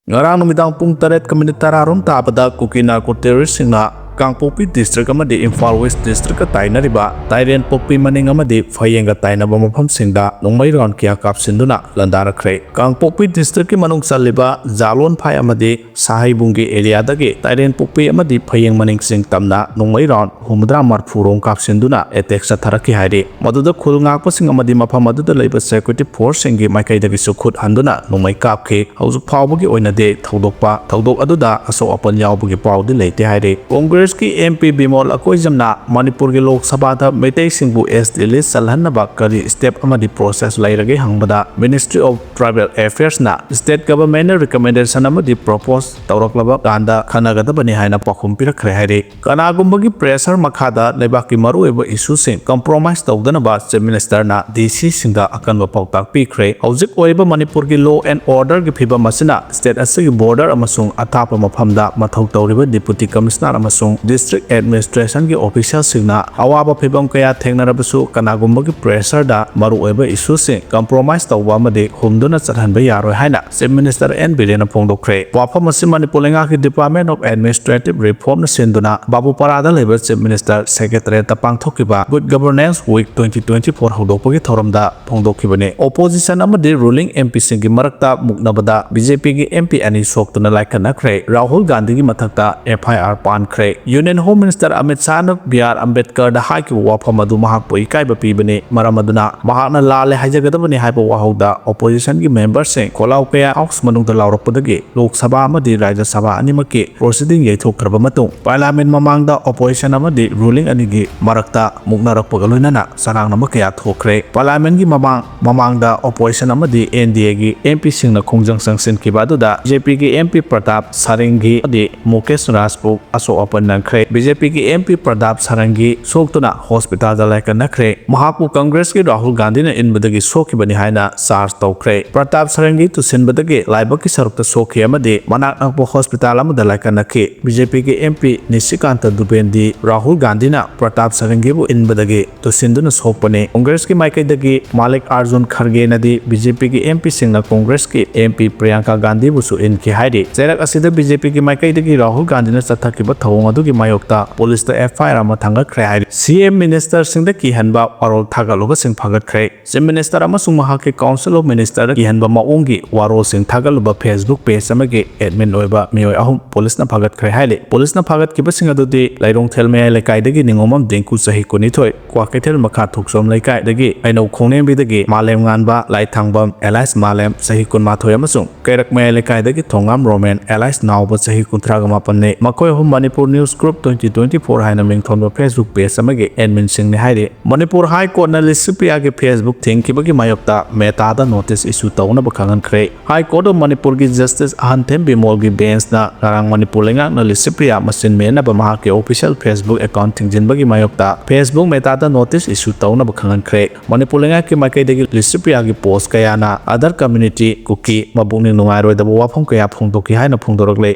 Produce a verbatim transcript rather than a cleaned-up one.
ꯉꯔꯥꯡ ꯅꯨꯃꯤꯗꯥꯡ ꯄꯨꯡ ꯇꯔꯦꯠꯀ ꯃꯤꯅꯤꯠ ꯇꯔꯥꯔꯣꯝ ꯇꯥꯕꯗ ꯀꯨꯀꯤ ꯅꯥꯔꯀꯣ ꯇꯦꯔꯣꯔꯤꯁ꯭ꯠꯁꯤꯡꯅ ꯀꯥꯡꯄꯣꯛꯄꯤ ꯗꯤꯁꯇ꯭ꯔꯤꯛ ꯑꯃꯗꯤ ꯏꯝꯐꯥꯜ ꯋꯦꯁ꯭ꯠ ꯗꯤꯁꯇ꯭ꯔꯤꯛꯀ ꯇꯥꯏꯅꯔꯤꯕ ꯇꯥꯏꯔꯦꯟ ꯄꯣꯛꯄꯤ ꯃꯅꯤꯡ ꯑꯃꯗꯤ ꯐꯌꯦꯡꯒ ꯇꯥꯏꯅꯕ ꯃꯐꯝꯁꯤꯡꯗ ꯅꯣꯡꯃꯩ ꯔꯥꯎꯟ ꯀꯌꯥ ꯀꯥꯞꯁꯤꯟꯗꯨꯅ ꯂꯥꯟꯗꯥꯔꯛꯈ꯭ꯔꯦ꯫ ꯀꯥꯡꯄꯣꯛꯄꯤ ꯗꯤꯁꯇ꯭ꯔꯤꯛꯀꯤ ꯃꯅꯨꯡ ꯆꯜꯂꯤꯕ ꯖꯥꯂꯣꯟꯐꯥꯏ ꯑꯃꯗꯤ ꯁꯍꯩꯕꯨꯡꯒꯤ ꯑꯦꯔꯤꯌꯥꯗꯒꯤ ꯇꯥꯏꯔꯦꯟ ꯄꯣꯛꯄꯤ ꯑꯃꯗꯤ ꯐꯌꯦꯡ ꯃꯅꯤꯡꯁꯤꯡ ꯇꯝꯅ ꯅꯣꯡꯃꯩ ꯔꯥꯎꯟ ꯍꯨꯝꯐꯨꯇꯔꯥ ꯃꯔꯤꯐꯨ ꯔꯣꯝ ꯀꯥꯞꯁꯤꯟꯗꯨꯅ ꯑꯦꯇꯦꯛ ꯆꯠꯊꯔꯛꯈꯤ ꯍꯥꯏꯔꯤ꯫ ꯃꯗꯨꯗ ꯈꯨꯜ ꯉꯥꯛꯄꯁꯤꯡ ꯑꯃꯗꯤ ꯃꯐꯝ ꯑꯗꯨꯗ ꯂꯩꯕ ꯁꯦꯀ꯭ꯌꯨꯔꯤꯇꯤ ꯐꯣꯔꯁꯁꯤꯡꯒꯤ ꯃꯥꯏꯀꯩꯗꯒꯤꯁꯨ ꯈꯨꯠ ꯍꯟꯗꯨꯅ ꯅꯣꯡꯃꯩ ꯀꯥꯞꯈꯤ꯫ ꯍꯧꯖꯤꯛ ꯐꯥꯎꯕꯒꯤ ꯑꯣꯏꯅꯗꯤ ꯊꯧꯗꯣꯛꯄ ꯊꯧꯗꯣꯛ ꯑꯗꯨꯗ ꯑꯁꯣꯛ ꯑꯄꯟ ꯌꯥꯎꯕꯒꯤ ꯄꯥꯎꯗꯤ ꯂꯩꯇꯦ ꯍꯥꯏꯔꯤ꯫ ꯀꯣꯡꯒ꯭ꯔꯦꯁꯀꯤ ꯑꯦꯝ ꯄꯤ ꯕꯤꯃꯣꯜ ꯑꯀꯣꯏꯖꯝꯅ ꯃꯅꯤꯄꯨꯔꯒꯤ ꯂꯣꯛ ꯁꯚꯥꯗ ꯃꯩꯇꯩꯁꯤꯡꯕꯨ ꯑꯦꯁ ꯇꯤ ꯂꯤꯁ꯭ꯠ ꯆꯜꯍꯟꯅꯕ ꯀꯔꯤ ꯁ꯭ꯇꯦꯞ ꯑꯃꯗꯤ ꯄ꯭ꯔꯣꯁꯦꯁ ꯂꯩꯔꯒꯦ ꯍꯪꯕꯗ, ꯃꯤꯅꯤꯁꯇ꯭ꯔꯤ ꯑꯣꯐ ꯇ꯭ꯔꯥꯏꯕꯦꯜ ꯑꯦꯐꯤꯌꯔꯁꯅ ꯁ꯭ꯇꯦꯠ ꯒꯚꯔꯟꯃꯦꯟꯠꯅ ꯔꯤꯀꯃꯦꯟꯗꯦꯁꯟ ꯑꯃꯗꯤ ꯄ꯭ꯔꯣꯄꯣꯖ ꯇꯧꯔꯛꯂꯕ ꯀꯥꯟꯗ ꯈꯟꯅꯒꯗꯕꯅꯤ ꯍꯥꯏꯅ ꯄꯥꯎꯈꯨꯝ ꯄꯤꯔꯛꯈ꯭ꯔꯦ ꯍꯥꯏꯔꯤ꯫ ꯀꯅꯥꯒꯨꯝꯕꯒꯤ ꯄ꯭ꯔꯦꯁꯔ ꯃꯈꯥꯗ ꯂꯩꯕꯥꯛꯀꯤ ꯃꯔꯨꯑꯣꯏꯕ ꯏꯁꯨꯁꯤꯡ ꯀꯝꯄ꯭ꯔꯣꯃꯥꯏꯖ ꯇꯧꯗꯅꯕ ꯆꯤꯐ ꯃꯤꯅꯤꯁꯇꯔꯅ ꯗꯤ ꯁꯤꯁꯤꯡꯗ ꯑꯀꯟꯕ ꯄꯥꯎꯇꯥꯛ ꯄꯤꯈ꯭ꯔꯦ꯫ ꯍꯧꯖꯤꯛ ꯑꯣꯏꯔꯤꯕ ꯃꯅꯤꯄꯨꯔꯒꯤ ꯂꯣ ꯑꯦꯟ ꯑꯣꯔꯗꯔꯒꯤ ꯐꯤꯕꯝ ꯑꯁꯤꯅ ꯁ꯭ꯇꯦꯠ ꯑꯁꯤꯒꯤ ꯕꯣꯔꯗꯔ ꯑꯃꯁꯨꯡ ꯑꯊꯥꯞꯄ ꯃꯐꯝꯗ ꯃꯊꯧ ꯇꯧꯔꯤꯕ ꯗꯤꯄꯨꯇꯤ ꯀꯃꯤꯁꯅꯔ ꯑꯃꯁꯨꯡ ꯗꯤꯁꯇ꯭ꯔꯤꯛ ꯑꯦꯗꯃꯤꯅꯤꯁꯇ꯭ꯔꯦꯁꯟꯒꯤ ꯑꯣꯐꯤꯁꯤꯌꯦꯜꯁꯤꯡꯅ ꯑꯋꯥꯕ ꯐꯤꯕꯝ ꯀꯌꯥ ꯊꯦꯡꯅꯔꯕꯁꯨ ꯀꯅꯥꯒꯨꯝꯕꯒꯤ ꯄ꯭ꯔꯦꯁꯔꯗ ꯃꯔꯨꯑꯣꯏꯕ ꯏꯁꯨꯁꯤꯡ ꯀꯝꯄ꯭ꯔꯣꯃꯥꯏꯖ ꯇꯧꯕ ꯑꯃꯗꯤ ꯍꯨꯝꯗꯨꯅ ꯆꯠꯍꯟꯕ ꯌꯥꯔꯣꯏ ꯍꯥꯏꯅ ꯆꯤꯐ ꯃꯤꯅꯤꯁꯇꯔ ꯑꯦꯟ ꯕꯤꯔꯦꯟꯅ ꯐꯣꯡꯗꯣꯛꯈ꯭ꯔꯦ꯫ ꯋꯥꯐꯝ ꯑꯁꯤ ꯃꯅꯤꯄꯨꯔ ꯂꯩꯉꯥꯛꯀꯤ ꯗꯤꯄꯥꯔꯠꯃꯦꯟꯠ ꯑꯣꯐ ꯑꯦꯗꯃꯤꯅꯤꯁꯇ꯭ꯔꯦꯇꯤꯚ ꯔꯤꯐꯣꯔꯝꯅ ꯁꯤꯟꯗꯨꯅ ꯕꯥꯕꯨꯄꯥꯔꯥꯗ ꯂꯩꯕ ꯆꯤꯐ ꯃꯤꯅꯤꯁꯇꯔ ꯁꯦꯀ꯭ꯔꯦꯇꯔꯤꯌꯦꯠꯇ ꯄꯥꯡꯊꯣꯛꯈꯤꯕ good governance week twenty twenty four ꯍꯧꯗꯣꯛꯄꯒꯤ ꯊꯧꯔꯝꯗ ꯐꯣꯡꯗꯣꯛꯈꯤꯕꯅꯤ꯫ ꯑꯣꯄꯣꯖꯤꯁꯟ ꯑꯃꯗꯤ ꯔꯨꯂꯤꯡ ꯑꯦꯝ ꯄꯤꯁꯤꯡꯒꯤ ꯃꯔꯛꯇ ꯃꯨꯛꯅꯕꯗ ꯕꯤ ꯖꯦ ꯄꯤꯒꯤ ꯑꯦꯝ ꯄꯤ ꯑꯅꯤ ꯁꯣꯛꯇꯨꯅ ꯂꯥꯏꯀꯠꯅꯈ꯭ꯔꯦ꯫ ꯔꯥꯍꯨꯜ ꯒꯥꯟꯙꯤꯒꯤ ꯃꯊꯛꯇ ꯑꯦꯐ ꯑꯥꯏ ꯑꯥꯔ ꯄꯥꯟꯈ꯭ꯔꯦ꯫ ꯌꯨꯅꯤꯌꯟ ꯍꯣꯝ ꯃꯤꯅꯤꯁꯇꯔ ꯑꯃꯤꯠ ꯁꯥꯍꯅ ꯕꯤ ꯑꯥꯔ ꯑꯝꯕꯦꯗꯀꯔꯗ ꯍꯥꯏꯈꯤꯕ ꯋꯥꯐꯝ ꯑꯗꯨ ꯃꯍꯥꯛꯄꯨ ꯏꯀꯥꯏꯕ ꯄꯤꯕꯅꯤ, ꯃꯔꯝ ꯑꯗꯨꯅ ꯃꯍꯥꯛꯅ ꯂꯥꯜꯂꯦ ꯍꯥꯏꯖꯒꯗꯕꯅꯤ ꯍꯥꯏꯕ ꯋꯥꯍꯧꯗ ꯑꯣꯄꯣꯖꯤꯁꯟꯒꯤ ꯃꯦꯝꯕꯔꯁꯤꯡ ꯈꯣꯜꯂꯥꯎ ꯀꯌꯥ ꯍꯥꯎꯁ ꯃꯅꯨꯡꯗ ꯂꯥꯎꯔꯛꯄꯗꯒꯤ ꯂꯣꯛ ꯁꯚꯥ ꯑꯃꯗꯤ ꯔꯥꯖ꯭ꯌ ꯁꯚꯥ ꯑꯅꯤꯃꯛꯀꯤ ꯄ꯭ꯔꯣꯁꯤꯗꯤꯡ ꯌꯩꯊꯣꯛꯈ꯭ꯔꯕ ꯃꯇꯨꯡ ꯄꯥꯔꯂꯤꯌꯥꯃꯦꯟꯠ ꯃꯃꯥꯡꯗ ꯑꯣꯄꯣꯖꯤꯁꯟ ꯑꯃꯗꯤ ꯔꯨꯂꯤꯡ ꯑꯅꯤꯒꯤ ꯃꯔꯛꯇ ꯃꯨꯛꯅꯔꯛꯄꯒ ꯂꯣꯏꯅꯅ ꯆꯔꯥꯡꯅꯕ ꯀꯌꯥ ꯊꯣꯛꯈ꯭ꯔꯦ꯫ ꯄꯥꯔꯂꯤꯌꯥꯃꯦꯟꯠꯀꯤ ꯃꯃꯥꯡ ꯃꯃꯥꯡꯗ ꯑꯣꯄꯣꯖꯤꯁꯟ ꯑꯃꯗꯤ ꯑꯦꯟ ꯗꯤ ꯑꯦꯒꯤ ꯑꯦꯝ ꯄꯤꯁꯤꯡꯅ ꯈꯣꯡꯖꯪ ꯆꯪꯁꯤꯟꯈꯤꯕ ꯑꯗꯨꯗ ꯕꯤ ꯖꯦ ꯄꯤꯒꯤ ꯑꯦꯝ ꯄꯤ ꯄ꯭ꯔꯇꯥꯞ ꯁꯥꯔꯤꯡꯒꯤ ꯑꯃꯗꯤ ꯃꯨꯀꯦꯁ ꯔꯥꯖꯄꯨ ꯑꯁꯣꯛ ꯑꯄꯟ ꯈ꯭ꯔꯦ꯫ ꯕꯤ ꯖꯦ ꯄꯤꯒꯤ ꯑꯦꯝ ꯄꯤ ꯄ꯭ꯔꯇꯥꯞ ꯁꯥꯔꯪꯒꯤ ꯁꯣꯛꯇꯨꯅ ꯍꯣꯁꯄꯤꯇꯥꯜꯗ ꯂꯥꯏꯀꯠꯅꯈ꯭ꯔꯦ꯫ ꯃꯍꯥꯛꯄꯨ ꯀꯪꯒ꯭ꯔꯦꯁꯀꯤ ꯔꯥꯍꯨꯜ ꯒꯥꯟꯙꯤꯅ ꯏꯟꯕꯗꯒꯤ ꯁꯣꯛꯈꯤꯕꯅꯤ ꯍꯥꯏꯅ ꯆꯥꯔꯖ ꯇꯧꯈ꯭ꯔꯦ꯫ ꯄ꯭ꯔꯇꯥꯞ ꯁꯥꯔꯪꯒꯤ ꯇꯨꯁꯤꯟꯕꯗꯒꯤ ꯂꯥꯏꯕꯛꯀꯤ ꯁꯔꯨꯛꯇ ꯁꯣꯛꯈꯤ ꯑꯃꯗꯤ ꯃꯅꯥꯛ ꯅꯛꯄ ꯍꯣꯁꯄꯤꯇꯥꯜ ꯑꯃꯗ ꯂꯥꯏꯀꯠꯅꯈꯤ꯫ ꯕꯤ ꯖꯦ ꯄꯤꯒꯤ ꯑꯦꯝ ꯄꯤ ꯅꯤꯁꯤꯀꯥꯟꯇ ꯗꯨꯕꯦꯟꯗꯤ ꯔꯥꯍꯨꯜ ꯒꯥꯟꯙꯤꯅ ꯄ꯭ꯔꯇꯥꯞ ꯁꯥꯔꯪꯒꯤꯕꯨ ꯏꯟꯕꯗꯒꯤ ꯇꯨꯁꯤꯟꯗꯨꯅ ꯁꯣꯛꯄꯅꯤ꯫ ꯀꯪꯒ꯭ꯔꯦꯁꯀꯤ ꯃꯥꯏꯀꯩꯗꯒꯤ ꯃꯥꯂꯤꯛ ꯑꯥꯔꯖꯨꯟ ꯈꯔꯒꯦꯅꯗꯤ ꯕꯤ ꯖꯦ ꯄꯤꯒꯤ ꯑꯦꯝ ꯄꯤꯁꯤꯡꯅ ꯀꯪꯒ꯭ꯔꯦꯁꯀꯤ ꯑꯦꯝ ꯄꯤ ꯄ꯭ꯔꯤꯌꯥꯡꯀꯥ ꯒꯥꯟꯙꯤꯕꯨꯁꯨ ꯏꯟꯈꯤ ꯍꯥꯏꯔꯤ꯫ ꯆꯩꯔꯛ ꯑꯁꯤꯗ ꯕꯤ ꯖꯦ ꯄꯤꯒꯤ ꯃꯥꯏꯀꯩꯗꯒꯤ ꯔꯥꯍꯨꯜ ꯒꯥꯟꯙꯤꯅ ꯆꯠꯊꯈꯤꯕ ꯊꯧꯑꯣꯡ ꯑꯗꯨꯒꯤ ꯃꯥꯌꯣꯛꯇ ꯄꯨꯂꯤꯁꯇ ꯑꯦꯐ ꯑꯥꯏ ꯑꯥꯔ ꯑꯃ ꯊꯥꯡꯒꯠꯈ꯭ꯔꯦ ꯍꯥꯏꯔꯤ꯫ ꯁꯤ ꯑꯦꯝ ꯃꯤꯅꯤꯁꯇꯔꯁꯤꯡꯗ ꯀꯤꯍꯟꯕ ꯋꯥꯔꯣꯜ ꯊꯥꯒꯠꯂꯨꯕꯁꯤꯡ ꯐꯒꯠꯈ꯭ꯔꯦ꯫ ꯆꯤꯐ ꯃꯤꯅꯤꯁꯇꯔ ꯑꯃꯁꯨꯡ ꯃꯍꯥꯛꯀꯤ ꯀꯥꯎꯟꯁꯤꯜ ꯑꯣꯐ ꯃꯤꯅꯤꯁꯇꯔꯗ ꯀꯤꯍꯟꯕ ꯃꯑꯣꯡꯒꯤ ꯋꯥꯔꯣꯜꯁꯤꯡ ꯊꯥꯒꯠꯂꯨꯕ ꯐꯦꯁꯕꯨꯛ ꯄꯦꯖ ꯑꯃꯒꯤ ꯑꯦꯗꯃꯤꯟ ꯑꯣꯏꯕ ꯃꯤꯑꯣꯏ ꯑꯍꯨꯝ ꯄꯨꯂꯤꯁꯅ ꯐꯒꯠꯈ꯭ꯔꯦ ꯍꯥꯏꯔꯤ꯫ ꯄꯨꯂꯤꯁꯅ ꯐꯒꯠꯈꯤꯕꯁꯤꯡ ꯑꯗꯨꯗꯤ ꯂꯩꯔꯣꯡꯊꯦꯜ ꯃꯌꯥꯏ ꯂꯩꯀꯥꯏꯗꯒꯤ ꯅꯤꯉꯣꯝꯕꯝ ꯗꯤꯡꯀꯨ, ꯆꯍꯤ ꯀꯨꯟꯅꯤꯊꯣꯏ, ꯀ꯭ꯋꯥꯀꯩꯊꯦꯜ ꯃꯈꯥ ꯊꯣꯛꯆꯣꯝ ꯂꯩꯀꯥꯏꯗꯒꯤ ꯍꯩꯅꯧ ꯈꯣꯡꯅꯦꯝꯕꯤꯗꯒꯤ ꯃꯥꯂꯦꯝ ꯉꯥꯟꯕ, ꯂꯥꯏꯊꯥꯡꯕꯝ ꯑꯦꯂꯥꯏꯁ ꯃꯥꯂꯦꯝ, ꯆꯍꯤ ꯀꯨꯟꯃꯥꯊꯣꯏ, ꯑꯃꯁꯨꯡ ꯀꯩꯔꯛ ꯃꯌꯥꯏ ꯂꯩꯀꯥꯏꯗꯒꯤ ꯊꯣꯡꯉꯥꯝ ꯔꯣꯃꯦꯟ ꯑꯦꯂꯥꯏꯁ ꯅꯥꯎꯕ, ꯆꯍꯤ ꯀꯨꯟꯊ꯭ꯔꯥꯒ ꯃꯥꯄꯟꯅꯤ꯫ ꯃꯈꯣꯏ ꯑꯍꯨꯝ Manipur news group twenty twenty four ꯍꯥꯏꯅ ꯃꯤꯡꯊꯣꯟꯕ ꯐꯦꯁꯕꯨꯛ ꯄꯦꯖ ꯑꯃꯒꯤ ꯑꯦꯗꯃꯤꯟꯁꯤꯡꯅꯤ ꯍꯥꯏꯔꯤ꯫ ꯃꯅꯤꯄꯨꯔ ꯍꯥꯏ ꯀꯣꯔꯠꯅ ꯂꯤꯁꯤꯄ꯭ꯔꯤꯌꯥꯒꯤ ꯐꯦꯁꯕꯨꯛ ꯊꯤꯡꯈꯤꯕꯒꯤ ꯃꯥꯌꯣꯛꯇ ꯃꯦꯇꯥꯗ ꯅꯣꯇꯤꯁ ꯏꯁꯨ ꯇꯧꯅꯕ ꯈꯪꯍꯟꯈ꯭ꯔꯦ꯫ ꯍꯥꯏ ꯀꯣꯔꯠ ꯑꯣꯐ ꯃꯅꯤꯄꯨꯔꯒꯤ ꯖꯁꯇꯤꯁ ꯑꯍꯟꯊꯦꯝ ꯕꯤꯃꯣꯜꯒꯤ ꯕꯦꯟꯁꯅ ꯉꯔꯥꯡ ꯃꯅꯤꯄꯨꯔ ꯂꯩꯉꯥꯛꯅ ꯂꯤꯁꯤꯄ꯭ꯔꯤꯌꯥ ꯃꯆꯤꯟ ꯃꯦꯟꯅꯕ ꯃꯍꯥꯛꯀꯤ ꯑꯣꯐꯤꯁꯤꯌꯦꯜ ꯐꯦꯁꯕꯨꯛ ꯑꯦꯀꯥꯎꯟꯠ ꯊꯤꯡꯖꯤꯟꯕꯒꯤ ꯃꯥꯌꯣꯛꯇ ꯐꯦꯁꯕꯨꯛ ꯃꯦꯇꯥꯗ ꯅꯣꯇꯤꯁ ꯏꯁꯨ ꯇꯧꯅꯕ ꯈꯪꯍꯟꯈ꯭ꯔꯦ꯫ ꯃꯅꯤꯄꯨꯔ ꯂꯩꯉꯥꯛꯀꯤ ꯃꯥꯏꯀꯩꯗꯒꯤ ꯂꯤꯁꯤꯄ꯭ꯔꯤꯌꯥꯒꯤ ꯄꯣꯁ ꯀꯌꯥꯅ other community ꯀꯨꯀꯤ ꯃꯄꯨꯛꯅꯤꯡ ꯅꯨꯡꯉꯥꯏꯔꯣꯏꯗꯕ ꯋꯥꯐꯝ ꯀꯌꯥ ꯐꯣꯡꯗꯣꯛꯈꯤ ꯍꯥꯏꯅ ꯐꯣꯡꯗꯣꯔꯛꯂꯦ꯫